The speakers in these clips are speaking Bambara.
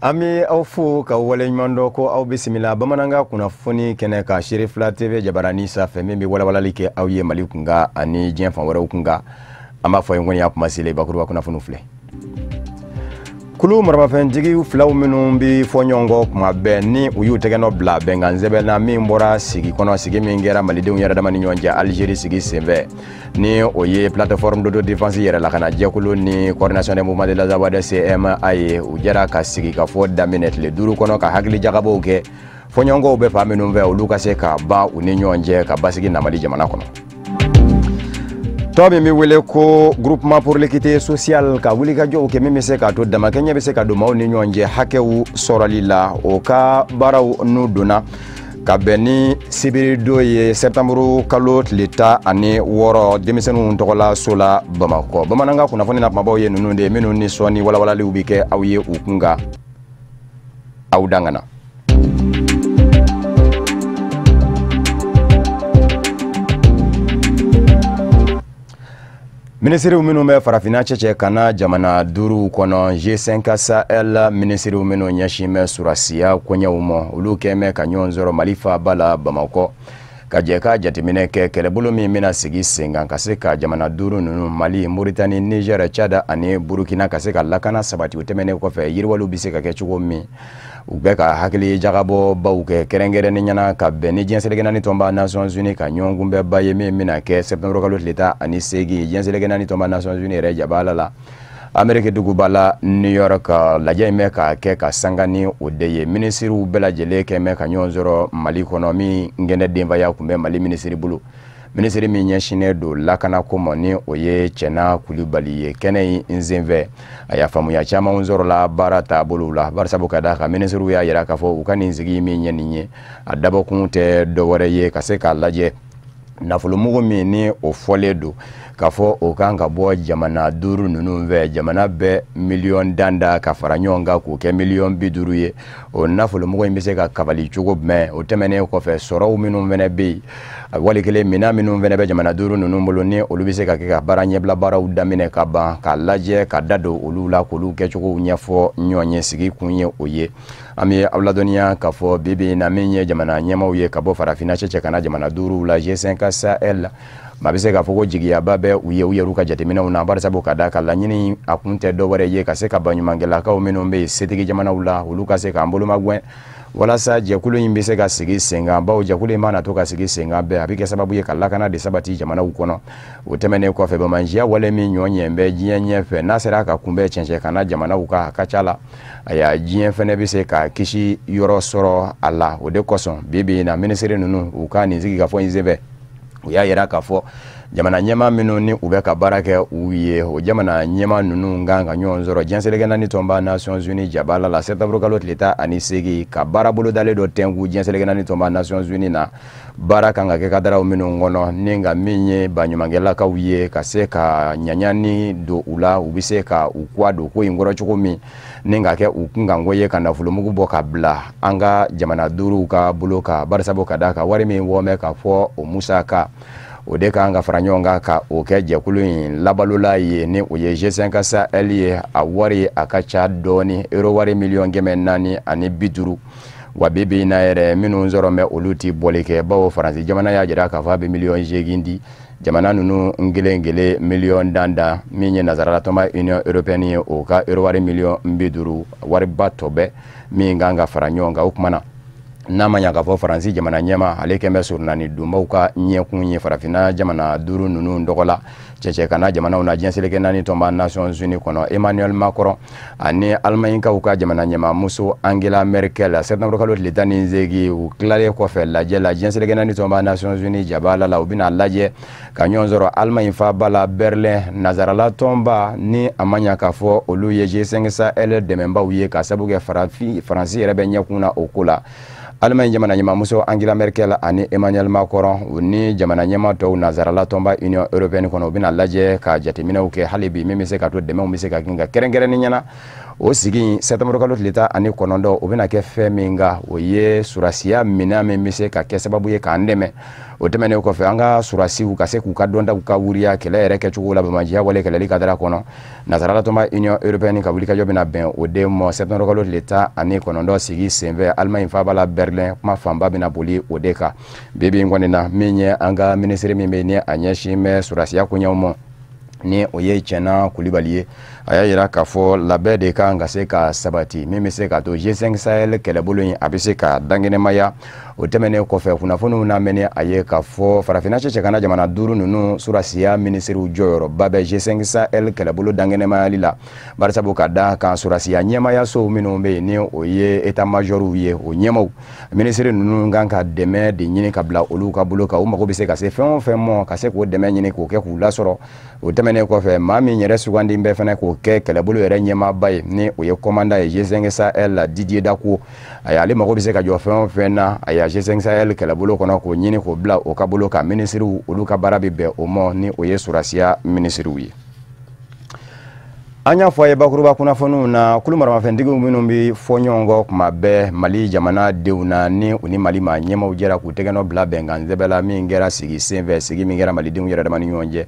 An bɛ aw fo ka waleɲuman dɔn ko aw bisimila bamanankan kunnafoni kɛnɛ kan Serifila TV jabarani sanfɛ min bɛ walawalali kɛ aw ye Mali kunkan ani diɲɛ fan wɛrɛw kunkan. An b'a fɔ ye ŋɔniya kuma selen bakuruba kunnafoniw filɛ. Kulu maramafɛntigi filaw minnu bɛ fɔ ɲɔgɔn kɔ kuma bɛɛ ni u y'u tɛgɛ nɔ bila bɛnkan sɛbɛn na min bɔra sigi kɔnɔ, sigi min kɛra malidenw yɛrɛ dama ni ɲɔgɔn cɛ Algérie sigi senfɛ, ni o ye plateforme d'autodéfense yɛrɛ lakana jɛkulu ni coordination des mouvements de l'Azawad CMA ye, u jɛra ka sigi ka fɔ daminɛ tile 5 kɔnɔ ka hakili jagabɔw kɛ fɔɲɔgɔnkɔw bɛ fan minnu fɛ olu ka se ka ban u ni ɲɔgɔn cɛ ka basigi na Mali jamana kɔnɔ. Tɔn min bɛ wele ko groupement pour l'équité sociale ka wulikajɔw kɛ min bɛ se k'a to damakɛɲɛ bɛ se ka don maaw ni ɲɔgɔn cɛ hakɛw sɔrɔli la, o ka baaraw n'u donna ka bɛn ni sibiridon ye septembre kalo tile 16 denmisɛnninw tɔgɔla so la Bamakɔ. Bamanankan kunnafoni na kumabaw ye ninnu de ye minnu ni sɔnni walawalaliw bɛ kɛ aw ye u kun kan aw dangana. Minisiriw minnu bɛ farafinna cɛcɛ ka na jamana 5 kɔnɔ G5 Sahel minisiriw minnu ɲɛsin bɛ surasiya koɲɛw ma, olu kɛn bɛ ka ɲɔgɔn sɔrɔ Mali faaba la Bamakɔ ka jɛ ka jateminɛ kɛ kɛlɛbolo min bɛna sigi sen kan ka se ka jamana 5 ninnu Mali, Mauritanie, Niger, Tchad ani Burkina ka se ka lakana sabati. O tɛmɛnen kɔfɛ yiriwaliw bɛ se ka kɛ cogo min, u bɛ ka hakili jagabɔbaw kɛ kɛrɛnkɛrɛnnenya na ka bɛn ni diɲɛ seleke naani tɔnba Nations Unies ka ɲɔgɔnkunbɛnba ye min bɛna kɛ septembre kalo tile 18 diɲɛ seleke naani tɔnba Nations Unies yɛrɛ jabala la Amérique duguba la New York. Lajɛ in bɛ ka kɛ ka sanga ni o de ye. Minisiriw bɛɛ lajɛlen kɛn bɛ ka ɲɔgɔn sɔrɔ Mali kɔnɔ min gɛnɛ denbaya tun bɛ Mali minisiri bolo, minisiri min ɲɛsinnen don lakanako ma ni o ye Cɛna Kulibali ye. Kɛnɛ in senfɛ a y'a faamuya caman sɔrɔla baara taabolow la, barisabu ka d'a kan minisiriw y'a yira k'a fɔ u ka nin sigi min ye nin ye a dabɔkun tɛ dɔwɛrɛ ye ka se k'a lajɛ nafolomugu min ni o fɔlen don k'a fɔ o kan ka bɔ jamana 5 ninnu fɛ, jamana bɛɛ miliyɔn danda ka fara ɲɔgɔn kan k'o kɛ miliyɔn 50 ye. O nafolomugu in bɛ se ka kabali cogo jumɛn? O tɛmɛnen kɔfɛ sɔrɔw minnu fɛnɛ bɛ yen, wali kelen minɛn minnu fɛnɛ bɛ jamana 5 ninnu bolo ni olu bɛ se ka kɛ ka baara ɲɛbila baaraw daminɛ ka ban k'a lajɛ ka da don olu la k'olu kɛcogow ɲɛfɔ ɲɔgɔn ye. Sigi kun ye o ye. An bɛ aw ladɔnniya k'a fɔ bi bi in na min ye jamana ɲɛmaaw ye ka bɔ farafinna cɛcɛ ka na jamana 5 la G5 Sahel, maa bɛ se k'a fɔ ko jigiyaba bɛ u ye u yɛrɛ ka jateminɛw na, barisabu ka d'a kan laɲini a kun tɛ dɔwɛrɛ ye ka se ka baɲumankɛlakaw minnu bɛ yen setigi jamanaw la olu ka se k'an bolomagɛn walasa jɛkulu in bɛ se ka sigi sen kan, bawo jɛkulu in mana to ka sigi sen kan bɛɛ a bɛ kɛ sababu ye ka lakana de sabati jamanaw kɔnɔ. O tɛmɛnen kɔfɛ bamanjiya wale min ɲɔ ɲɛ bɛ diɲɛ ɲɛfɛ n'a sera ka kunbɛn cɛncɛn ka na jamanaw kan a ka ca la, ayiwa diɲɛ fɛnɛ bɛ se ka kisi yɔrɔ sɔrɔ a la. O de kosɔn bi bi in na minisiri ninnu u ka nin sigi ka fɔ in senfɛ u y'a yira k'a fɔ jamana ɲɛmaa minnu ni u bɛ ka baara kɛ u ye, o jamana ɲɛmaa ninnu kan ka ɲɔgɔn sɔrɔ diɲɛ seleke naani tɔnba Nations Unies jabala la septembre kalo tile 18 ka baara bolodalen dɔ tɛnku diɲɛ seleke naani tɔnba Nations Unies na. Baara kan ka kɛ kadaraw minnu kɔnɔ ni nka min ye baɲumankɛlakaw ye ka se ka ɲaɲani don u la, u bɛ se ka u kɔ don ko in kɔrɔ cogo min ni ka kɛ u kunkanko ye ka nafolomugu bɔ ka bila an ka jamana 5 ka bolo kan, barisabu ka d'a kan wari min wɔn bɛ ka fɔ o musaka o de kan ka fara ɲɔgɔn kan ka o kɛ jɛkulu in labalola ye ni o ye G5 Sahel ye. A wari a ka ca dɔɔni, euro wari miliyɔn 450. Wa bi bi in na yɛrɛ minnu sɔrɔ bɛ olu ti bɔli kɛ, bawo Faransi jamana y'a jira k'a fɔ a bɛ miliyɔn 8 di jamana ninnu kelen kelen miliyɔn dandan, min ye nansarala tɔnba Union européenne ye o ka euro wari miliyɔn 50 wariba tɔ bɛ min kan ka fara ɲɔgɔn kan. O kuma na n'a ma ɲa k'a fɔ Faransi jamana ɲɛmaa ale kɛn bɛ surunani donbaw ka ɲɛkun ye farafinna jamana 5 ninnu dɔgɔ la cɛcɛ ka na jamanaw na diɲɛ seleke naani tɔnba Nations Unies kɔnɔ. Emmanuel Macron ani Alemaɲikaw ka jamana ɲɛmaamuso Angela Merkel septembre kalo tile 18 u tilalen kɔfɛ lajɛ la diɲɛ seleke naani tɔnba Nations Unies jabala la, u bɛna lajɛ ka ɲɔgɔn sɔrɔ Allemagne faaba la Berlin. Nansarala tɔnba ni a ma ɲa k'a fɔ olu ye G5 Sahel dɛmɛbaw ye ka sababu kɛ Faransi yɛrɛ bɛ ɲɛkun na o ko la. Allemagne jamana ɲɛmaamuso Angela Merkel ani Emmanuel Macron u ni jamana ɲɛmaa tɔw nansarala tɔnba Union européenne kɔnɔ u bɛna lajɛ ka jateminɛw kɛ hali bi min bɛ se ka to dɛmɛw bɛ se ka kɛ nka kɛrɛnkɛrɛnnenya na O sigi septembre kalo tile 19, o bɛna kɛ fɛn min kan, o ye surasiya minɛn min bɛ se ka kɛ sababu ye k'an dɛmɛ. O tɛmɛnen kɔfɛ, an ka surasiw ka se k'u ka dɔntaw ka wuriya kɛlɛ yɛrɛ kɛcogo la, bamajiya wale kɛlɛli kadara kɔnɔ. Nansarala tɔnba Union européenne ka wulikajɔ bɛna bɛn o de ma septembre kalo tile 19 sigi senfɛ Allemagne faaba la Berlin. Kuma fanba bɛna boli o de kan. Bi bi in kɔni na, min ye an ka minisiri min bɛ ni a ɲɛsin bɛ surasiya koɲɛw ma, ni o ye Tiɲɛna Kulibali ye, a y'a yira k'a fɔ labɛn de kan ka se ka sabati min bɛ se ka to G5 Sahel kɛlɛbolo in a bɛ se ka dankɛnɛmaya. O tɛmɛnen kɔfɛ, kunnafoniw n'a mɛn a ye k'a fɔ farafinna cɛcɛkana jamana duuru ninnu surasiya minisiriw jɔyɔrɔba bɛ G5 Sahel kɛlɛbolo dankɛnɛmayali la, barisabu ka da kan surasiya ɲɛmayasow minnu bɛ yen, ni o ye état majorw ye, o ɲɛmaw minisiri ninnu kan ka dɛmɛ de ɲini ka bila olu ka bolo kan. U mago bɛ se ka se fɛn o fɛn mɔ, ka se k'o dɛmɛ ɲini k'o kɛ k'u lasɔrɔ. O tɛmɛnen kɔfɛ, maa min yɛrɛ sugandi bɛ fɛnɛ k'o kɛ kɛlɛbolo yɛrɛ ɲɛmaaba ye, ni o ye commandant ye G5 Sahel la, Didier Dacko, ayi, ale mago bɛ se ka jɔ fɛn o fɛn na, ayi, G5 Sahel kɛlɛbolo kɔnɔ, k'o ɲini k'o bila o ka bolo kan. Minisiriw olu ka baara bɛ bɛn o ma, ni o ye surasiya minisiriw ye. An y'a fɔ a ye bakuruba kunnafoniw na, kulu maramafɛntigiw minnu bɛ fɔ ɲɔgɔn kɔ kuma bɛɛ Mali jamana denw na, ni u ni Mali maa ɲɛmaw jɛra k'u tɛgɛnɔ bila bɛnkan sɛbɛn la min kɛra sigi senfɛ, sigi min kɛra malidenw yɛrɛ dama ni ɲɔgɔn cɛ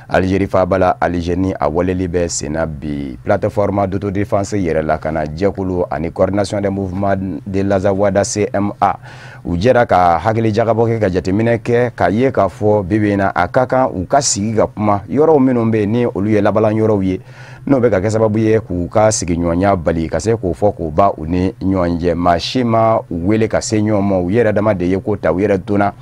Algérie faaba la Alger, ni a waleli bɛ senna bi. Plateforme d'autodéfense yɛrɛ lakana jɛkulu ani Coordination des mouvements de l'Azawad CMA, u jɛra ka hakili jagabɔ kɛ, ka jateminɛ kɛ, k'a ye k'a fɔ bi bi in na a ka kan u ka sigi ka kuma yɔrɔw minnu bɛ yen, ni olu ye labalan yɔrɔw ye, n'o bɛ ka kɛ sababu ye k'u ka sigiɲɔgɔnya bali ka se k'o fɔ k'o ba u ni ɲɔgɔn cɛ. Maa si ma u wele ka se ɲɔgɔn ma, u yɛrɛ dama de ye ko ta, u yɛrɛ donna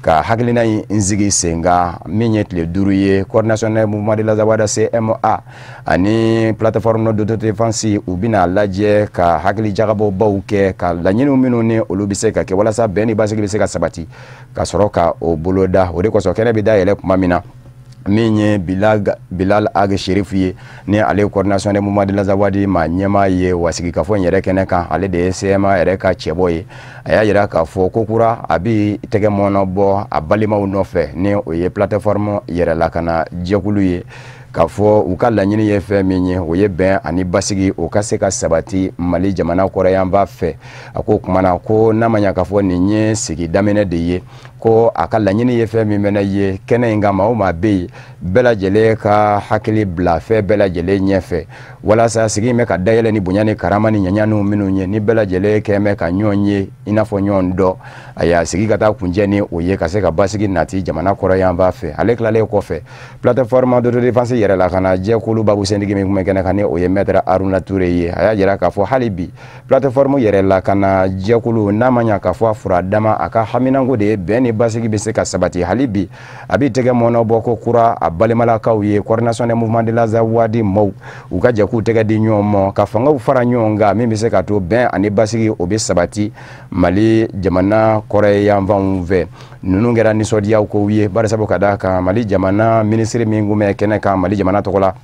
ka hakilina in sigi sen kan. Min ye tile 5 ye, Coordination des mouvements de l'Azawad CMA ani plateforme d'autodéfense, u bɛna lajɛ ka hakili jagabɔbaw kɛ, ka laɲiniw minnu ni olu bɛ se ka kɛ walasa bɛn ni basigi bɛ se ka sabati, ka sɔrɔ ka o boloda. O de kosɔn kɛnɛ bɛ dayɛlɛ tuma min na, min ye Bilal Ag Sherif ye, ni ale ye Coordination des mouvements de l'Azawad maa ɲɛmaa ye, wa sigikafɔ in yɛrɛ kɛnɛ kan, ale de ye CMA yɛrɛ ka cɛbɔ ye, a y'a yira k'a fɔ ko kura a bɛ tɛgɛ mɔnɔ bɔ a balimaw nɔfɛ, ni o ye plateforme yɛrɛ lakana jɛkulu ye, k'a fɔ u ka laɲini ye fɛn min ye, o ye bɛn ani basigi o ka se ka sabati Mali jamana kɔrɔyanba fɛ. A ko kuma na ko n'a ma ɲa k'a fɔ nin ye sigi daminɛ de ye, ko a ka laɲini ye fɛn min fɛnɛ ye kɛnɛ in kan, maa o maa bɛ yen, bɛɛ lajɛlen ka hakili bila fɛn bɛɛ lajɛlen ɲɛfɛ, walasa sigi in bɛ ka dayɛlɛ ni bonya ni karama ni ɲaɲaniw minnu ye, ni bɛɛ lajɛlen kɛn bɛ ka ɲɔgɔn ye i n'a fɔ ɲɔgɔn dɔ, ayiwa, sigi ka taa kuncɛ ni o ye ka se ka basigi nati jamana kɔrɔyanba fɛ. Ale tilalen kɔfɛ, plateforme d'autodéfense yɛrɛ lakana jɛkulu babu sentigi min tun bɛ kɛnɛ kan, ni o ye maître Haruna Ture ye, a y'a jira k'a fɔ hali bi plateforme yɛrɛ lakana jɛkulu, n'a ma ɲa k'a fɔ a fura dama, a ka haminanko de ye bɛn ni basigi bɛ se ka sabati. Hali bi a b'i tɛgɛ mɔnɔ bɔ ko kura a balimalakaw ye, Coordination des mouvements de l'Azawad maaw, u ka jɛ k'u tɛgɛ di ɲɔgɔn ma, ka fangaw fara ɲɔgɔn kan min bɛ se ka to bɛn ani basigi o bɛ sabati Mali jamana kɔrɔyanfanw fɛ. Ninnu kɛra nisɔndiyaw kow ye, barisabu ka d'a kan Mali jamana minisiri min kun bɛ kɛnɛ kan Mali jamana tɔgɔ la,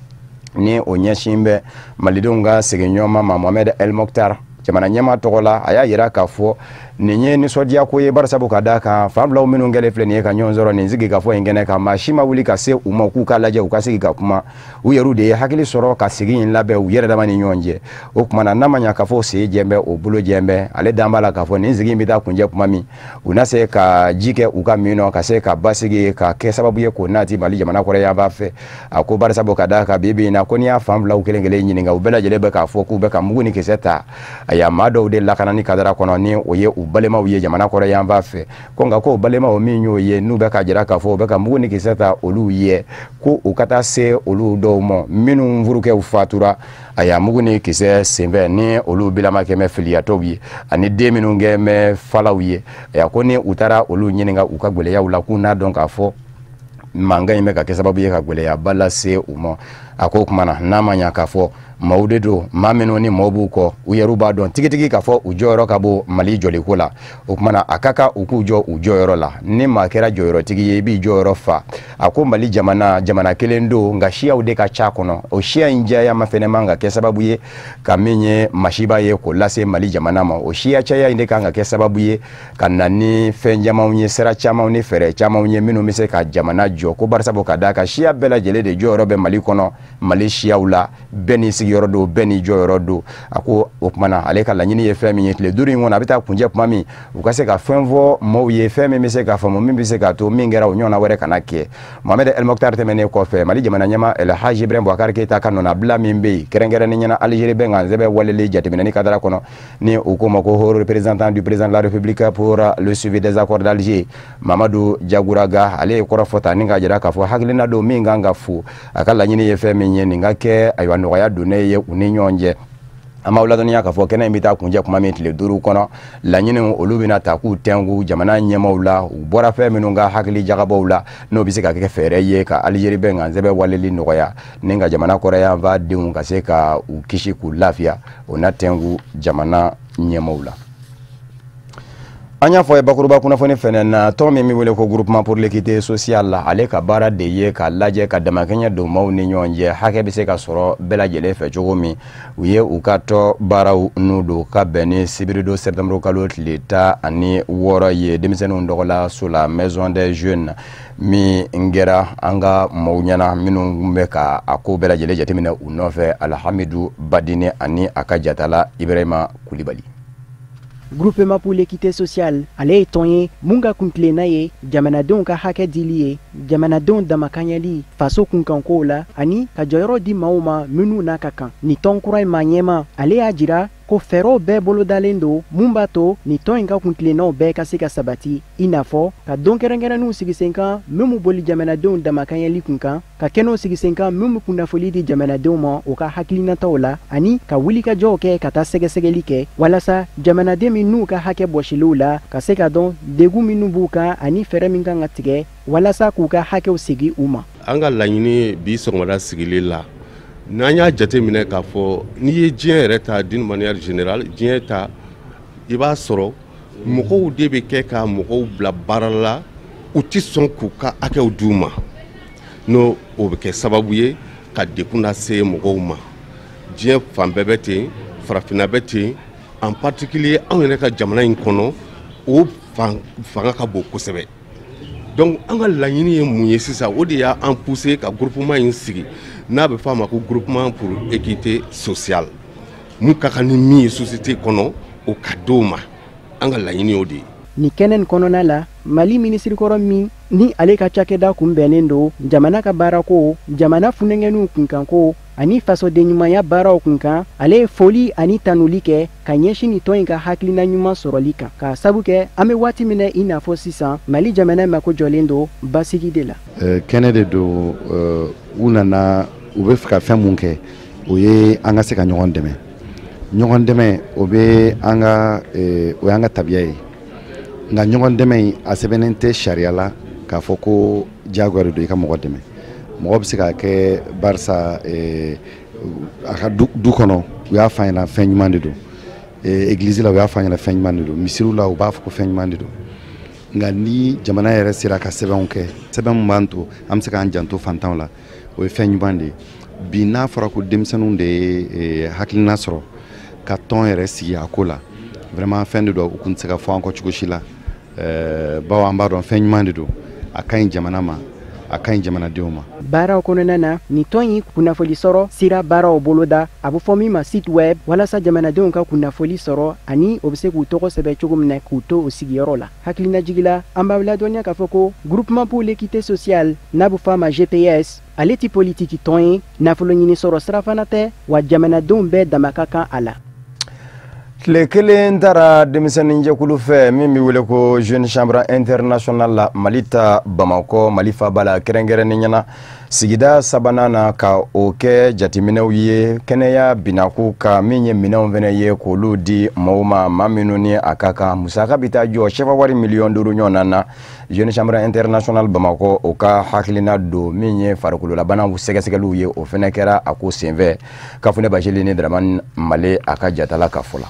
ni o ɲɛsin bɛ malidenw ka seginɲɔgɔnma ma, Mohamed El Mokhtar, jamana ɲɛmaa tɔgɔ la, a y'a yira k'a fɔ nin ye nisɔndiya ko ye, barisabu ka d'a kan fan filaw minnu kɛlen filɛ nin ye ka ɲɔgɔn sɔrɔ nin sigi ka fɔ in kɛnɛ kan, maa si ma wuli ka se u ma k'u k'a lajɛ u ka sigi ka kuma. U yɛrɛw de ye hakili sɔrɔ ka sigi in labɛn u yɛrɛ dama ni ɲɔgɔn cɛ. O tuma na, n'a ma ɲa k'a fɔ sen jɛn bɛ, o bolo jɛn bɛ, ale dan b'a la k'a fɔ nin sigi in bɛ taa kuncɛ tuma min, u na se ka ji kɛ u ka min nɔ, ka se ka basigi ka kɛ sababu ye k'o nati Mali jamana kɔrɔyanfan fɛ. A ko barisabu ka d'a kan bi bi in na, ko n'i y'a fan filaw kelen kelen ɲininka, u bɛɛ lajɛlen bɛ k'a fɔ k'u bɛ ka mugu ni kisɛ ta, ayiwa, maa dɔw de lakanani kadara kɔnɔ, ni o ye u balimaw ye jamana kɔrɔyanfan fɛ. Ko nka ko balimaw min y'o ye, n'u bɛ ka jira k'a fɔ u bɛ ka mugu ni kisɛ ta olu ye, ko u ka taa se olu dɔw ma minnu furukɛw fatura, ayiwa, mugu ni kisɛ senfɛ, ni olu bilama kɛ bɛ filiyatɔw ye ani den minnu kɛ bɛ falaw ye. Ayiwa, ko ni u taara olu ɲininka u ka gwɛlɛyaw la, k'u n'a dɔn k'a fɔ mankan in bɛ ka kɛ sababu ye ka gwɛlɛyaba lase u ma. A ko o tuma na, n'a ma ɲa k'a fɔ maaw de don, maa minnu ni maaw b'u kɔ, u yɛrɛw b'a dɔn tigitigi k'a fɔ u jɔyɔrɔ ka bon Mali jɔliko la, o tuma na a ka kan u k'u jɔ u jɔyɔrɔ la. Ni maa kɛra jɔyɔrɔtigi ye, i b'i jɔyɔrɔ fa. A ko Mali jamana, jamana kelen don, nka siyaw de ka ca kɔnɔ. O siya in jaya ma fɛnɛ man ka kɛ sababu ye ka min ye masiba ye k'o lase Mali jamana ma. O siya caya in de kan ka kɛ sababu ye ka na ni fɛn camanw ye, sira camanw ni fɛɛrɛ camanw ye minnu bɛ se ka jamana jɔ. Ko barisabu ka d'a kan siya bɛɛ lajɛlen de jɔyɔrɔ bɛ Mali kɔnɔ. Mali siyaw la, bɛɛ n'i sigiyɔrɔ don, bɛɛ n'i jɔyɔrɔ don. A ko o tuma na, ale ka laɲini ye fɛn min ye, tile 5 in kɔnɔ, a bɛ taa kuncɛ tuma min, u ka se ka fɛn fɔ maaw ye, fɛn min bɛ se ka faamu, min bɛ se k'a to min kɛra, o ɲɔgɔnna wɛrɛ kana kɛ. Mohamed El Mokhtar tɛmɛnen kɔfɛ, Mali jamana ɲɛmaa El Hadji Ibrahim Boubacar Keïta ka nɔnabila min bɛ yen, kɛrɛnkɛrɛnnen ɲɛna Algérie bɛnkan sɛbɛn waleli jateminɛni kadara kɔnɔ, ni u k'o ma ko haut représentant du président de la République pour le suivi des accords d'Alger, Mamadu Diagouraga, ale ye kɔrɔfɔ ta ni k'a jira k'a fɔ hakilina don min kan ka fo. A ka laɲini ye fɛn min ye, nin ka kɛ, ayiwa, nɔgɔya donnen ye u ni ɲɔgɔn cɛ. An b'aw ladɔnniya k'a fɔ kɛnɛ in bɛ taa kuncɛ kuma min, tile 5 kɔnɔ, laɲiniw olu bɛna ta k'u tɛnku jamana ɲɛmaaw la, u bɔra fɛn minnu ka hakili jagabɔw la, n'o bɛ se ka kɛ fɛɛrɛ ye ka Algérie bɛnkan sɛbɛn waleli nɔgɔya, ni ka jamana kɔrɔyanfan denw ka se ka u kisi k'u lafiya, o na tɛnku jamana ɲɛmaaw la. An y'a fɔ ye bakuruba kunnafoni fɛnɛ na, tɔn min bɛ wele ko Groupement pour l'équité sociale, ale ka baara de ye k'a lajɛ ka damakɛɲɛ don maaw ni ɲɔgɔn cɛ, hakɛ bɛ se ka sɔrɔ bɛɛ lajɛlen fɛ cogo min. U ye u ka tɔ baaraw n'u don ka bɛn ni sibiridon septembre kalo tile 16 ye, denmisɛnninw tɔgɔla so la, Maison des Jeunes, min kɛra an ka maaw ɲɛna minnu bɛ ka a ko bɛɛ lajɛlen jateminɛ u nɔfɛ, Alhamidu Badine ani a ka jatala Ibrahima Kulibali. Groupement pour l'équité sociale, ale ye tɔn ye mun ka kuntilenna ye jamanadenw ka hakɛ dili ye, jamanadenw damakaɲɛli faso kunkankow la, ani ka jɔyɔrɔ di maaw ma minnu n'a ka kan. Nin tɔn kura in maa ɲɛma, ale y'a jira ko fɛɛrɛw bɛɛ bolodalen don mun b'a to nin tɔn in ka kuntilennaw bɛɛ ka se ka sabati, i n'a fɔ ka don kɛrɛnkɛrɛnnenw sigi sen kan min bɛ boli jamanadenw damakaɲɛli kun kan, ka kɛnɛw sigi sen kan min bɛ kunnafoli di jamanadenw ma u ka hakilinataw la, ani ka wulikajɔw kɛ ka taa sɛgɛsɛgɛli kɛ walasa jamanaden min n'u ka hakɛ bɔsilenw la ka se ka dɔn degun minnu b'u kan ani fɛɛrɛ min kan ka tigɛ walasa k'u ka hakɛw segin u ma. An ka laɲini bi sɔgɔmada sigili la, n'an y'a jateminɛ k'a fɔ n'i ye diɲɛ yɛrɛ ta d'une manière générale, diɲɛ ta, i b'a sɔrɔ mɔgɔw de bɛ kɛ ka mɔgɔw bila baara la, u tɛ sɔn k'u ka hakɛw d'u ma, n'o o bɛ kɛ sababu ye ka degun lase mɔgɔw ma. Diɲɛ fan bɛɛ bɛ ten, farafinna bɛ ten, en particulier anw yɛrɛ ka jamana in kɔnɔ, o fanga ka bon kosɛbɛ. Donc an ka laɲini ye mun ye sisan? O de y'an pousser ka groupement in sigi, n'a bɛ fɔ a ma ko Groupement pour équité sociale. Mun ka kan ni min ye société kɔnɔ, o ka d'o ma. An ka laɲini y'o de ye. Nin kɛnɛ nin kɔnɔna la, Mali minisirikɔrɔ min ni ale ka cakɛda kunbɛnnen don jamana ka baarako, jamana funɛngɛnniw kunkanko ani fasoden ɲumanya baaraw kunkan, ale ye foli ani tanuli kɛ ka ɲɛsin nin tɔn in ka hakilina ɲuman sɔrɔli kan, k'a sabu kɛ an bɛ waati min na i n'a fɔ sisan, Mali jamana mako jɔlen don basigi de la. Kɛnɛ de don, u nana, u bɛ fɛ ka fɛn mun kɛ, o ye an ka se ka ɲɔgɔn dɛmɛ. Ɲɔgɔn dɛmɛ, o bɛ an ka, o y'an ka tabiya ye, nka ɲɔgɔn dɛmɛ in, a sɛbɛnnen tɛ sariya la k'a fɔ ko diyagoya de don i ka mɔgɔ dɛmɛ. Mɔgɔ bɛ se k'a kɛ barisa a ka du kɔnɔ u y'a f'a ɲɛna fɛn ɲuman de don, église la u y'a f'a ɲɛna fɛn ɲuman de don, misiriw la u b'a fɔ ko fɛn ɲuman de don. Nka ni jamana yɛrɛ sera ka sɛbɛnw kɛ, sɛbɛn min b'an to an bɛ se k'an janto fantanw la, o ye fɛn ɲuman de ye. Bi n'a fɔra ko denmisɛnninw de ye hakilina sɔrɔ ka tɔn yɛrɛ sigi a ko la, vraiment fɛn de don u kun tɛ se ka fɔ an kɔ cogo si la, bawo an b'a dɔn fɛn ɲuman de don, a ka ɲi jamana ma, a ka ɲi jamanadenw ma. Baaraw kɔnɔna na, nin tɔn in kunnafoli sɔrɔ sira baaraw boloda, a bɛ fɔ min ma site web, walasa jamanadenw ka kunnafoli sɔrɔ ani o bɛ se k'u tɔgɔ sɛbɛn cogo min na k'u to o sigiyɔrɔ la. Hakilinajigi la, an b'aw ladɔnniya k'a fɔ ko Groupement pour l'équité sociale, n'a bɛ fɔ a ma GPS, ale ti politiki tɔn ye, nafolo ɲini sɔrɔ sira fana tɛ, wa jamanadenw bɛɛ dama ka kan a la. Tile kelen taara denmisɛnninjɛkulu fɛ min bɛ wele ko Jeune Chambre Internationale la, Mali ta Bamakɔ, Mali faaba la, kɛrɛnkɛrɛnnen ɲɛna sigida sabanan na, ka o kɛ jateminɛw ye kɛnɛya binako ka min ye, minɛnw fɛnɛ ye k'olu di maaw ma, maa minnu ni a ka kan. Musaka bɛ taa jɔ sefa wari miliyɔn 5 ɲɔgɔnna na. Jeune Chambre Internationale Bamakɔ, o ka hakilina don min ye farikololabanaw sɛgɛsɛgɛliw ye, o fɛnɛ kɛra a ko senfɛ. Kafunɛ Basili ni Dramani Male a ka jatala ka fɔ la.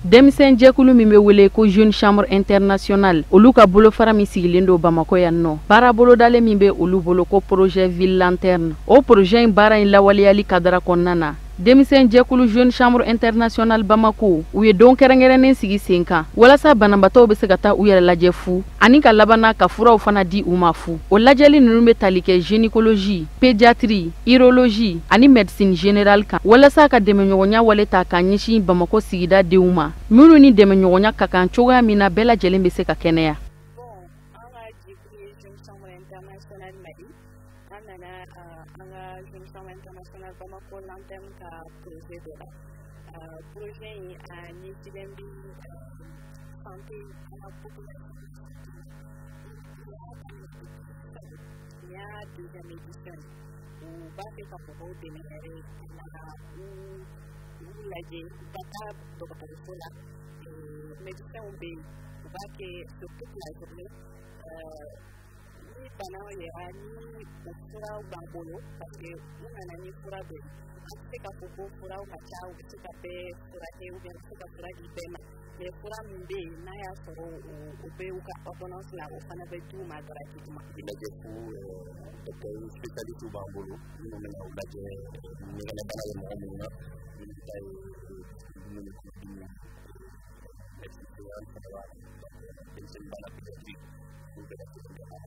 Denmisɛn jɛkulu min bɛ wele ko Jeune Chambre Internationale, olu ka bolofara min sigilen don Bamakɔ yan nɔ, baara bolodalen min bɛ olu bolo ko projet Ville Lanterne, o projet in baara in lawaleyali kadara kɔnɔna na. Denmisɛn jɛkulu Jeune Chambre Internationale Bamako, u ye don kɛrɛnkɛrɛnnen sigi sen kan walasa banabaatɔw bɛ se ka taa u yɛrɛ lajɛ fu ani ka labanna ka furaw fana di u ma fu. O lajɛli ninnu bɛ tali kɛ gynécologie, pédiatrie, urologie ani médecine générale kan, walasa ka dɛmɛɲɔgɔnya wale ta k'a ɲɛsin Bamakɔ sigida denw ma, minnu ni dɛmɛɲɔgɔnya ka kan cogoya min na bɛɛ lajɛlen bɛ se ka kɛnɛya. An nana an ka Jeune Chambre Internationale Bamako l'antenne ka projet dɔ la. Projet in a ɲɛsilen bi santé an ka population. Nin y'a deuxième édition ye. U b'a fɛ ka mɔgɔw dɛmɛ yɛrɛ ka na u lajɛ, u ka taa dɔgɔtɔrɔso la. Médecins bɛ yen, u b'a kɛ sur toute la journée. Ni bana yɛrɛ ni o furaw b'an bolo, parce que u nana ni fura dɔ ye, an tɛ se k'a fɔ ko furaw ka ca, u bɛ se ka bɛɛ furakɛ ou bien u bɛ se ka fura di bɛɛ ma, mais fura min bɛ yen n'a y'a sɔrɔ o bɛ u ka ordonnance la, o fana bɛ d'u ma gratuitement. U bɛ lajɛ fo docteur spécialiste b'an bolo minnu bɛ na u lajɛ ɲɛgɛnɛbana bɛ mɔgɔ minnu na, minnu ta ye minnu kɔnɔdimi, médecine générale fana b'a la, denmisɛnnin bana pédiatrie olu bɛɛ lajɛlen bɛ a la.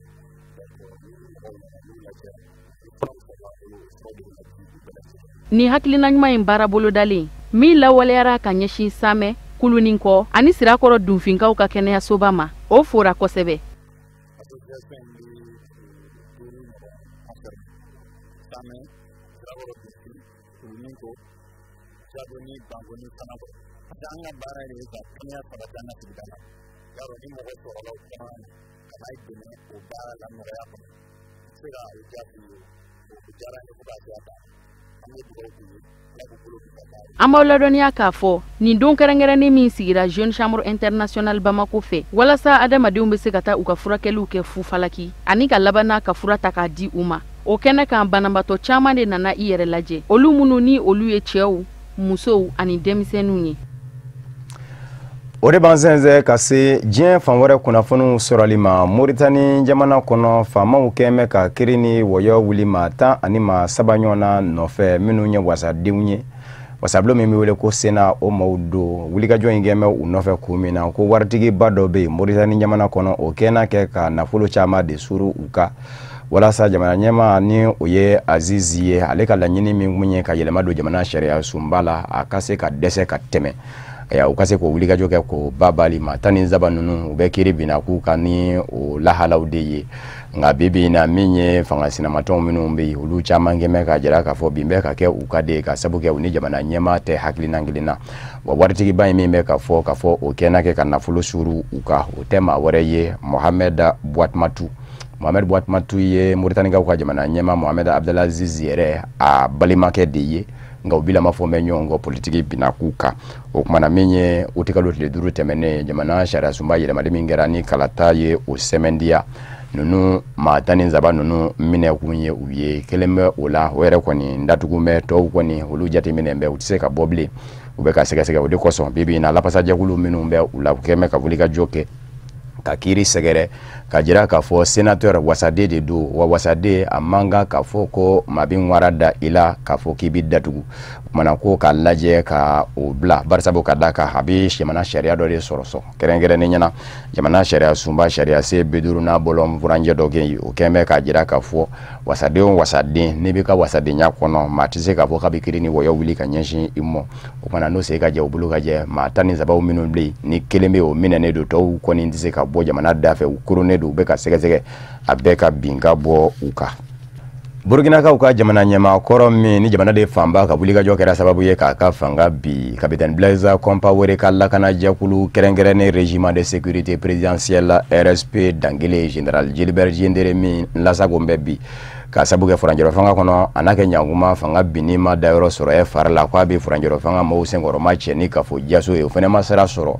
Ni hakilina ɲuman in baara bolodalen min lawaleyara ka ɲɛsin Samɛ, Kulunikɔ ani Sirakɔrɔ Dunfinkaw ka kɛnɛyasoba ma, o fora kosɛbɛ. An ka baara de ye ka kɛnɛya sabati an ka sigida la. Yarɔ ni mɔgɔ sɔrɔla o kɔnɔna na ka n'a dɛmɛ o baara la nɔgɔya kɔnɔ, n se ka o jaabi ye, o diyara n ye fo k'a se a dan na. An bɛ dugawu k'u ye, Ala k'u bolo k'u ka baara. An b'aw ladɔnniya k'a fɔ nin don kɛrɛnkɛrɛnnen min sigira Jeune Chambre Internationale Bamako fɛ walasa adamadenw bɛ se ka taa u ka furakɛliw kɛ fufalaki ani ka labanna ka fura ta k'a di u ma. O kɛnɛ kan, banabaatɔ caman de nana i yɛrɛ lajɛ, olu minnu ni olu ye cɛw, musow ani denmisɛnninw ye. O de b'an sɛnsɛn ka se diɲɛ fan wɛrɛ kunnafoniw sɔrɔli ma. Moritani jamana kɔnɔ, faamaw kɛn bɛ ka kiri ni wɔyɔ wuli maa 13 ɲɔgɔn na nɔfɛ minnu ye wasadenw ye. Wasabulon min bɛ wele ko Sénat, o maaw don. Wulikajɔ in kɛn bɛ u nɔfɛ kun min na, ko waritigiba dɔ bɛ yen Moritani jamana kɔnɔ, o kɛn kɛ ka nafolo caman de suru u kan walasa jamana ɲɛmaa ni o ye Azizi ye, ale ka laɲini min kun ye ka yɛlɛma don jamana sariya sunba la, a ka se ka dɛsɛ ka tɛmɛ. U ka se k'o wulikajɔ kɛ k'o babali maa 13 ninnu, u bɛ kiiri binna k'u kan ni o lahalaw de ye. Nka bi bi in na, min ye fanga sinamatɔnw minnu bɛ yen, olu caman kɛn bɛ k'a jira k'a fɔ bin bɛ ka kɛ u ka de, ka sabu kɛ u ni jamana ɲɛmaa tɛ hakilina kelen na. Wa waritigiba in min bɛ ka fɔ k'a fɔ o kɛnɛ kɛ ka nafolo suru u kan, o tɛ maa wɛrɛ ye Mohamed Bouatmatou. Mohamed Bouatmatou ye Moritanikaw ka jamana ɲɛmaa Mohamed Abdelaziz yɛrɛ a balimakɛ de ye, nka u bilama fɔ bɛ ɲɔgɔn kɔ politiki binna k'u kan. O kumana min ye utikalo tile 5 tɛmɛnen, jamana sariya sunba yɛlɛmali min kɛra ni kalata ye o sɛmɛndiya, ninnu maa 13 ninnu minɛ kun ye u ye. Kelen bɛ o la, o yɛrɛ kɔni datugu bɛ, tɔw kɔni olu jateminɛ bɛ, u tɛ se ka bɔ bilen, u bɛ ka sɛgɛsɛgɛ. O de kosɔn bi bi in na, lafasajɛkulu minnu bɛ u la, u kɛn bɛ ka wulikajɔ kɛ ka kiiri sɛgɛrɛ ka jira k'a fɔ sénateur wasaden de don, wa wasaden a man kan k'a fɔ ko maa bɛ wara da i la k'a fɔ k'i bɛ datugu. O kumana ko k'a lajɛ ka o bila, barisabu ka d'a kan a bɛ jamana sariya dɔ de sɔrɔ sɔn kɛrɛnkɛrɛnnen ɲɛna, jamana sariya sunba sariya se 50 n'a bɔlɔn furancɛ dɔ kɛ yen, o kɛn bɛ k'a jira k'a fɔ wasaden o wasaden n'i bɛ ka wasadenya kɔnɔ, maa tɛ se k'a fɔ k'a bɛ kiiri ni wɔyɔ wuli ka ɲɛsin i ma. O kumana n'o sen ka jɛ, o bolo ka jɛ, maa 13 minnu bɛ yen ni kelen bɛ yen o minɛnen don, tɔw kɔni tɛ se ka bɔ jamana da fɛ, u koronnen don, u bɛ ka sɛgɛsɛgɛ, a bɛɛ ka bin ka bɔ u kan. Burkinakaw ka jamana ɲɛmaa kɔrɔ min ni jamana de fanba ka wulikajɔ kɛra sababu ye k'a ka fanga bi, capitaine Blaise Compaoré ka lakanajɛkulu kɛrɛnkɛrɛnnen régiment de sécurité présidentielle RSP dangele général Gilbert Diendéré min lasago bɛ bi ka sabu kɛ furancɛrɔ fanga kɔnɔ, a n'a kɛ ɲankuma fanga binni ma dayɔrɔ sɔrɔ e fari la, k'a bɛ furancɛrɔ fanga maaw senkɔrɔma cɛ ni kafo jaso ye, o fana ma sira sɔrɔ,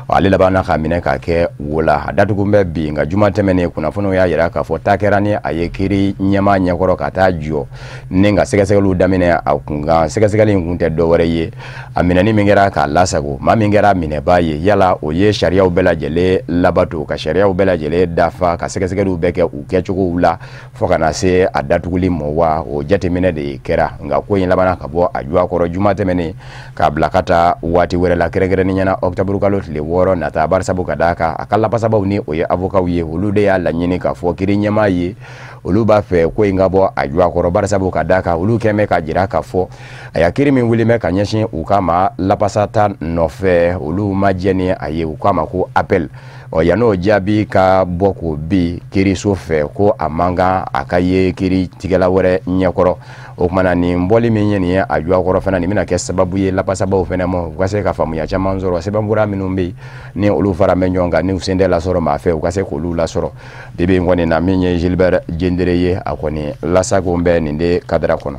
ale labanna k'a minɛ k'a kɛ wo la. A datugu bɛ bi, nka juma tɛmɛnen kunnafoniw y'a jira k'a fɔ taa kɛra ni a ye kiiri ɲɛmaa ɲɛkɔrɔ ka taa jɔ ni ka sɛgɛsɛgɛliw daminɛ a kunkan. Sɛgɛsɛgɛli in kun tɛ dɔwɛrɛ ye, a minɛni min kɛra k'a lasago, maa min kɛra minɛbaa ye, yala o ye sariyaw bɛɛ lajɛlen labato, ka sariyaw bɛɛ lajɛlen dafa, ka sɛgɛsɛgɛliw bɛɛ kɛ u kɛcogow la fo ka na se a datuguli mɔ wa o jateminɛ de kɛra. Nka ko in labanna ka bɔ a juwa kɔrɔ juma tɛmɛnen k'a bila ka taa waati wɛrɛ la, kɛrɛnkɛrɛnnenya la octobre kalo tile 6 nata, barisabu ka d'a kan a ka lapasabaw ni o ye avocat ye, olu de y'a laɲini k'a fɔ kiiri ɲɛmaa ye olu b'a fɛ ko in ka bɔ a juwa kɔrɔ, barisabu ka d'a kan olu kɛn bɛ ka jira k'a fɔ a kiiri min wuli bɛ ka ɲɛsin u kama lapasata nɔfɛ, olu ma jɛ ni a ye, u k'a ma ko appel. Ɔ yan'o jaabi ka bɔ k'o bi kiiriso fɛ ko a man kan a ka ye kiiri tigɛla wɛrɛ ɲɛkɔrɔ. O kumana nin bɔli min ye nin ye a juwa kɔrɔ fana, nin bɛna kɛ sababu ye lapasabaw fana ma u ka se ka faamuya caman sɔrɔ sɛbɛnfura minnu bɛ yen ni olu fara bɛ ɲɔgɔn kan ni u sen tɛ lasɔrɔ maa fɛ, u ka se k'olu lasɔrɔ. Bi in kɔni na min ye Gilbert Diendéré ye, a kɔni lasago bɛ nin de kadara kɔnɔ.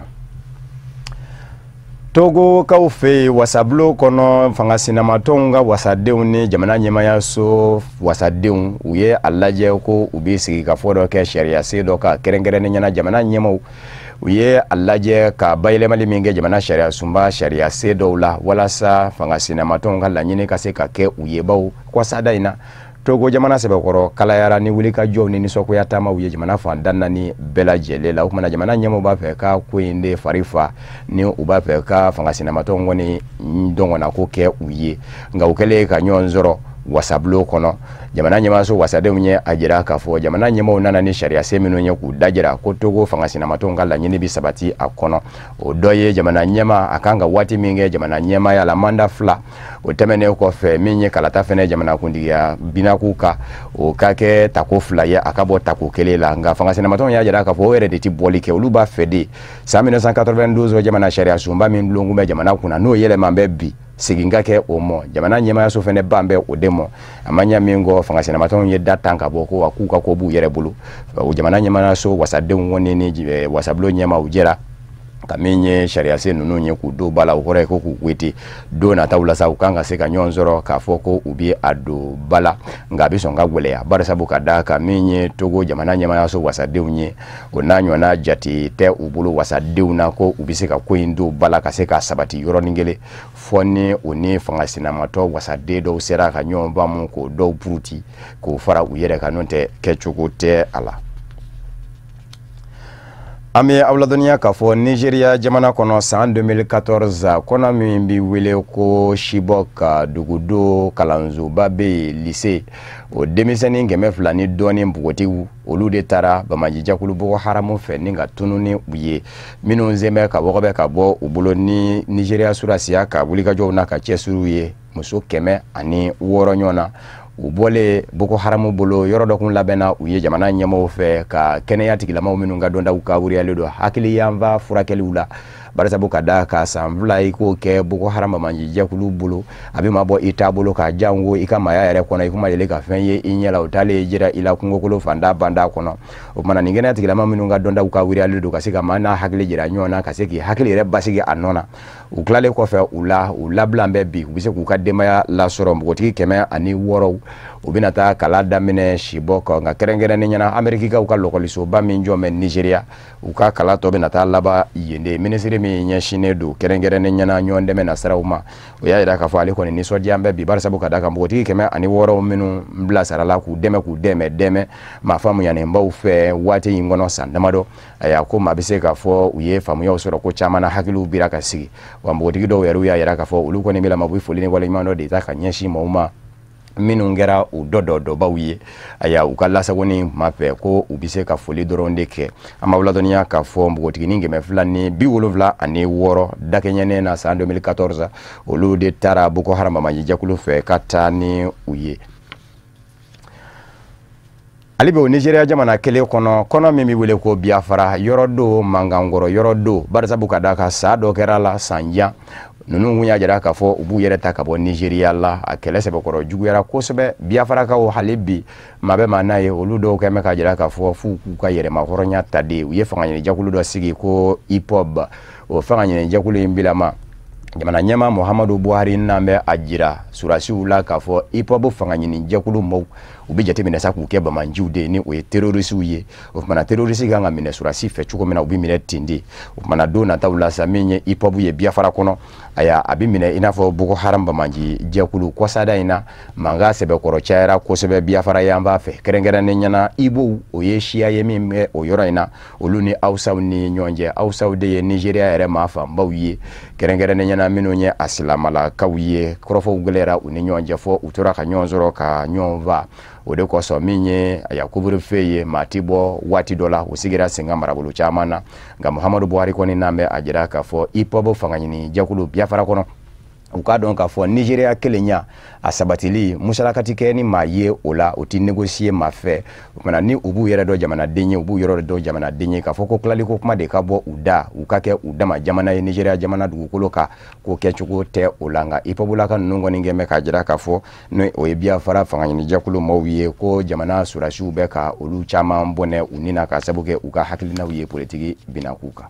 Togokaw fɛ yen wasabulon kɔnɔ, fanga sinamatɔnw ka wasadenw ni jamana ɲɛmaayaso wasadenw u ye a lajɛ ko u bɛ sigi ka fɔ dɔ kɛ sariyasen dɔ kan, kɛrɛnkɛrɛnnenya la jamana ɲɛmaaw u ye a lajɛ ka bayɛlɛmali min kɛ jamana sariya sunba sariyasen dɔw la walasa fanga sinamatɔnw ka laɲini ka se ka kɛ u ye, baw kɔsada in na Togo jamana sɛbɛkɔrɔ kalayara ni wulikajɔw ni nisɔngoya taamaw ye jamana fan da naani bɛɛ lajɛlen la. O kumana jamana ɲɛmaaw b'a fɛ ka ko in de fari fa ni u b'a fɛ ka fanga sinamatɔnw kɔni dɔngɔnna ko kɛ u ye. Nka u kɛlen ka ɲɔgɔn sɔrɔ wasabulon kɔnɔ, jamana ɲɛmaaso wasadenw ye a jira k'a fɔ jamana ɲɛmaaw nana ni sariyasen minnu ye k'u dajira ko Togo fanga sinamatɔnw ka laɲini bɛ sabati a kɔnɔ. O dɔ ye jamana ɲɛmaa a kan ka waati min kɛ jamana ɲɛmaaya la, manda 2 o tɛmɛnen kɔfɛ, min ye kalata fɛnɛ jamanakuntigiya binaku ka o ka kɛ tako 2 ye, a ka bɔ tako 1 la. Nka fanga sinamatɔnw y'a jira k'a fɔ o yɛrɛ de ti bɔli kɛ, olu b'a fɛ de san 1992 jamana sariya sunba min dulon bɛ jamana kunna n'o yɛlɛma bɛ bi segin ka kɛ o mɔ, jamana ɲɛmaayaso fɛnɛ ban bɛ o de mɔ. A ma ɲɛ min kɔ, fanga sinamatɔnw ye da tan ka bɔ ko wa k'u ka ko b'u yɛrɛ bolo. O jamana ɲɛmaayaso wasadenw kɔni ni wasabulon ɲɛmaaw jɛra ka min ye sariyasen ninnu ye k'u don ba la, o kɔrɔ ye ko k'u wete don nataw la sa u kan ka se ka ɲɔgɔn sɔrɔ k'a fɔ ko u bɛ a don ba la. Nka a bɛ sɔn ka gɛlɛya, barisabu ka d'a kan min ye Togo jamana ɲɛmaayaso wasadenw ye, o n'a ɲɔgɔnna jate tɛ u bolo wasadenw na ko u bɛ se ka ko in don ba la ka se k'a sabati yɔrɔnin kelen, fɔ ni o ni fanga sinamatɔ wasaden dɔw sera ka ɲɔgɔn faamu k'o dɔw puruti k'o fara u yɛrɛ kan, n'o tɛ kɛcogo tɛ a la. An bɛ aw ladɔnniya k'a fɔ Nigéria jamana kɔnɔ san 2014 kɔnɔ min bɛ wele ko Chibok dugudo kalansoba bɛ yen lycée, o denmisɛnnin 200 ni dɔɔnin npogotigiw olu de taara bamajijakulu Boko Haram fɛ ni ka tunun ni u ye, minnu sen bɛ ka wɔgɔbɛ ka bɔ u bolo ni Nigéria surasiya ka wulikajɔw n'a ka cɛsiriw ye, muso 106 ɲɔgɔn na. U bɔlen Boko Haram bolo yɔrɔ dɔ kun labɛnna u ye jamana ɲɛmaaw fɛ ka kɛnɛya tigilamaw minnu ka dɔntaw ka wuriyalen don hakili yanfa furakɛliw la, barisabu ka d'a kan san 2 i k'o kɛ Boko Haram bamajijɛkulu bolo, a bɛ mabɔ i taabolo ka jango i ka maaya yɛrɛ kɔnɔ, i kuma deli ka fɛn ye i ɲɛ la o taalen jira i la kungokolo fanda banda kɔnɔ. O kumana nin kɛnɛya tigilama minnu ka dɔntaw ka wuriyalen don ka se ka maa n'a hakili jira ɲɔgɔn na, ka se k'i hakili yɛrɛ basigi a nɔ na, u tilalen kɔfɛ u la u labilan bɛ bi u bɛ se k'u ka denbaya lasɔrɔ. Npogotigi 106 u bɛna taa kalan daminɛ Chibok, nka kɛrɛnkɛrɛnnen ɲɛna Amerikikaw ka lɔkɔlisoba min jɔ bɛ Nigéria, u ka kalan tɔ bɛna taa laban yen de. Minisiri min ɲɛsinnen don kɛrɛnkɛrɛnnen ɲɛna ɲɔgɔn dɛmɛ nasiraw ma, o y'a jira k'a fɔ ale kɔni nisɔndiya bɛ bi, barisabu ka d'a kan npogotigi 106 minnu bilasirala k'u dɛmɛ k'u dɛmɛ maa faamuyanenbaw fɛ waati in kɔnɔ san damadɔ, ayiwa ko maa bɛ se k'a fɔ u ye faamuyaw sɔrɔ ko caman na, hakiliw bira ka sigi. Wa npogotigi dɔw yɛrɛ y'a jira k'a fɔ olu kɔni bɛ la ma u bɛ foli ni waleɲuman dɔ de ta ka ɲɛsin maaw ma minnu kɛra u dɔ dɔbaw ye, ayiwa u ka lasagoni kuma fɛ ko u bɛ se ka foli dɔrɔn de kɛ. An b'aw ladɔnniya k'a fɔ npogotiginin 276 dakɛɲɛnen na san 2014 olu de taara Boko Haram bamajijɛkulu fɛ ka taa ni u ye. Ale bɛ o Nigéria jamana kelen kɔnɔ, kɔnɔ min bɛ wele ko Biafra, yɔrɔ do mankankɔrɔ yɔrɔ do, barisabu ka d'a kan sa dɔ kɛra la san jan ninnu kun y'a jira k'a fɔ u b'u yɛrɛ ta ka bɔ Nigéria la, a kɛlɛ sɛbɛkɔrɔ juguyara kosɛbɛ. Biafrakaw hali bi maa bɛ maa n'a ye, olu dɔw kɛn bɛ k'a jira k'a fɔ f'u k'u ka yɛrɛmahɔrɔnya ta de. U ye fangaɲinijɛkulu dɔ sigi ko IPOB, o fangaɲinijɛkulu in bilama jamana ɲɛmaa Muhammadu Buhari n'an bɛ a jira surasiw la k'a fɔ IPOB fangaɲinijɛkulu mɔw U bɛ jateminɛ sa k'u kɛ bamanjiw de ye, ni o ye terroristew ye. O kumana terroriste kan ka minɛ surasi fɛ cogo min na, u bɛ minɛ ten de. O kumana don nataw la sa, min ye IPOB ye Biafra kɔnɔ, aya a bɛ minɛ i n'a fɔ Boko Haram bamanji jɛkulu. Kɔsada in na, mankan sɛbɛkɔrɔ cayara kosɛbɛ Biafra yan b'a fɛ, kɛrɛnkɛrɛnnen ɲɛna Ibow, o ye siya ye min bɛ o yɔrɔ in na, olu ni Hausaw ni ɲɔgɔn cɛ. Hausaw de ye Nigéria yɛrɛ maa fanbaw ye, kɛrɛnkɛrɛnnen ɲɛna minnu ye a silamalakaw ye. Kɔrɔfɔw gɛlɛyara u ni ɲɔgɔn cɛ fɔ u tora ka ɲɔgɔn sɔrɔ ka ɲɔgɔn fa. O de kosɔn min ye aya couvre-feu ye, maa ti bɔ waati dɔ la, o sigira sen kan marabolo caman na. Nka Muhammadu Buhari kɔni n'an bɛ a jira k'a fɔ IPOB fangaɲini jɛkulu Biafra kɔnɔ, u k'a dɔn k'a fɔ Nigéria kelenya a sabatili musalaka ti kɛ ni maa ye o la, o ti négocier maa fɛ. O kumana ni u b'u yɛrɛ dɔn jamanaden ye, u b'u yɔrɔ dɔn jamanaden ye, k'a fɔ ko tilaliko kuma de ka bɔ u da, u ka kɛ u dama jamana ye Nigéria jamana dugukolo kan, ko kɛcogo tɛ o la. Nka IPOB-laka ninnu kɔni kɛn bɛ k'a jira k'a fɔ ni o ye Biafra fangaɲinijɛkulu maaw ye, ko jamana surasiw bɛ ka olu caman bɔnɛ u ni na ka sababu kɛ u ka hakilinaw ye politiki binakun kan.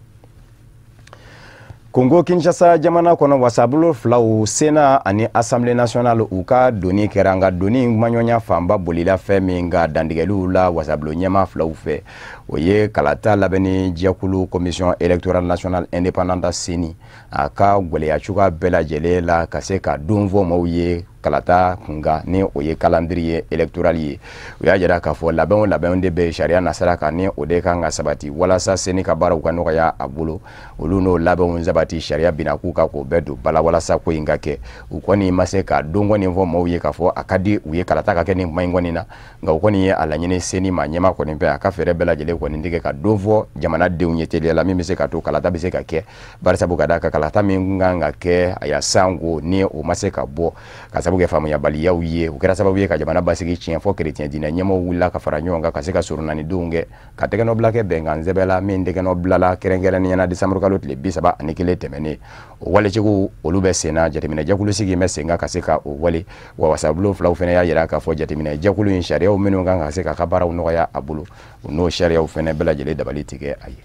Congo Kinshasa jamana kɔnɔ, wasabulon filaw, Sénat ani Assemblée nationale, u ka doni kɛra. Nka doni kumaɲɔgɔnya fanba bolila fɛn min ka dantigɛliw la wasabulon ɲɛmaa filaw fɛ, o ye kalata labɛnni jɛkulu Commission électorale nationale indépendante CENI a ka gwɛlɛya cogoya bɛɛ lajɛlen la ka se ka don fɔ maaw ye kalata kunkan, ni o ye calendrier électoral ye. U y'a jira k'a fɔ labɛn o labɛnw de bɛ sariya nasira kan, ni o de kan ka sabati walasa CENI ka baaraw ka nɔgɔya a bolo, olu n'o labɛnw sabati sariya bina k'u ka k'o bɛɛ don bala walasa ko in ka kɛ. U kɔni ma se ka don kɔni fɔ maaw ye k'a fɔ a ka di u ye kalata ka kɛ nin kuma in kɔni na, nka u kɔni ye a laɲini CENI ma ɲɛma kɔni fɛ, a ka fɛɛrɛ bɛɛ lajɛlen kɔni tigɛ ka don fɔ jamanadenw ye teliya la min bɛ se ka to kalata bɛ se ka kɛ. Barisabu ka d'a kan kalata min kan ka kɛ a ya sango ni o ma se ka bɔ ka sababu kɛ faamuyabaliyaw ye, o kɛra sababu ye ka jamana basigi tiɲɛ, fɔ kerecɛn diinɛ ɲɛmɔgɔw wulila ka fara ɲɔgɔn kan ka se ka surunanidenw kɛ ka tɛgɛnɔbila kɛ bɛnkan sɛbɛn la min tɛgɛnɔ bilala kɛrɛnkɛrɛnnenya la décembre kalo tile 31 tɛmɛnen. O walecogo olu bɛ sen na, jateminɛjɛkulu sigi bɛ sen kan ka se ka o wale wa. Wasabulon filaw fana y'a jira k'a fɔ jateminɛjɛkulu in sariyaw minnu kan ka se k'a ka baaraw nɔgɔya a bolo, u n'o sariyaw fana bɛɛ lajɛlen dabali tigɛ a ye.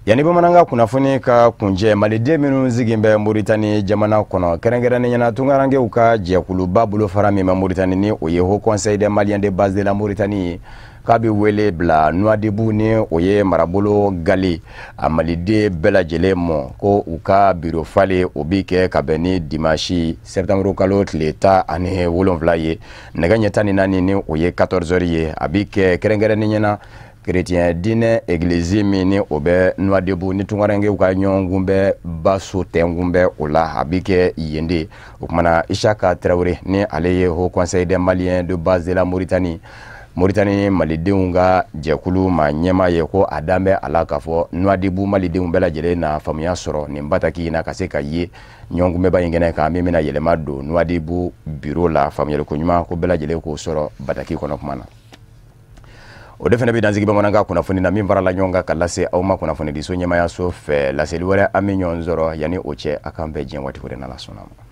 Yanni bamanankan kunnafoni ka kuncɛ, maliden minnu sigin bɛ Moritani jamana kɔnɔ, kɛrɛnkɛrɛnnenya la tunkarankew ka jɛkuluba bolofara min bɛ Moritani, ni o ye Haut Conseil des Maliens de base de la Mauritanie ye, k'a bɛ wele bila Nouadhibou, ni o ye marabolo Gale, a maliden bɛɛ lajɛlen mɔ ko u ka biro falen, o bi kɛ ka bɛn ni dimanche septembre kalo tile 17 ye, nɛgɛ ɲɛ 14, ni o ye 14 heures ye. A bi kɛ kɛrɛnkɛrɛnnenya la chrétien diinɛ église min ni o bɛ Nouadhibou, ni tunkarankew ka ɲɔgɔn kunbɛ ba so tɛnkun bɛ o la, a bi kɛ yen de. O kumana Isaka Traoré, ni ale ye Haut Conseil des Maliens de base de la Mauritanie, Mauritanie malidenw ka jɛkulu ma ɲɛmaa ye, ko a dan bɛ a la k'a fɔ Nouadhibou malidenw bɛɛ lajɛlen na faamuya sɔrɔ nin bataki in na ka se ka ye ɲɔgɔn kunbɛba in kɛnɛ kan min bɛna yɛlɛma don Nouadhibou bureau la, faamuyaliko ɲuman ko bɛɛ lajɛlen k'o sɔrɔ bataki kɔnɔ kuma na. O de fana bɛ dansigi bamanankan kunnafoni na min farala ɲɔgɔn kan ka lase aw ma kunnafonidiso ɲɛmayaso fɛ. Laseli wɛrɛ, an bɛ ɲɔgɔn sɔrɔ. Yanni o cɛ, a k'an bɛn diɲɛ waati wɛrɛ n'Ala sɔnna ma.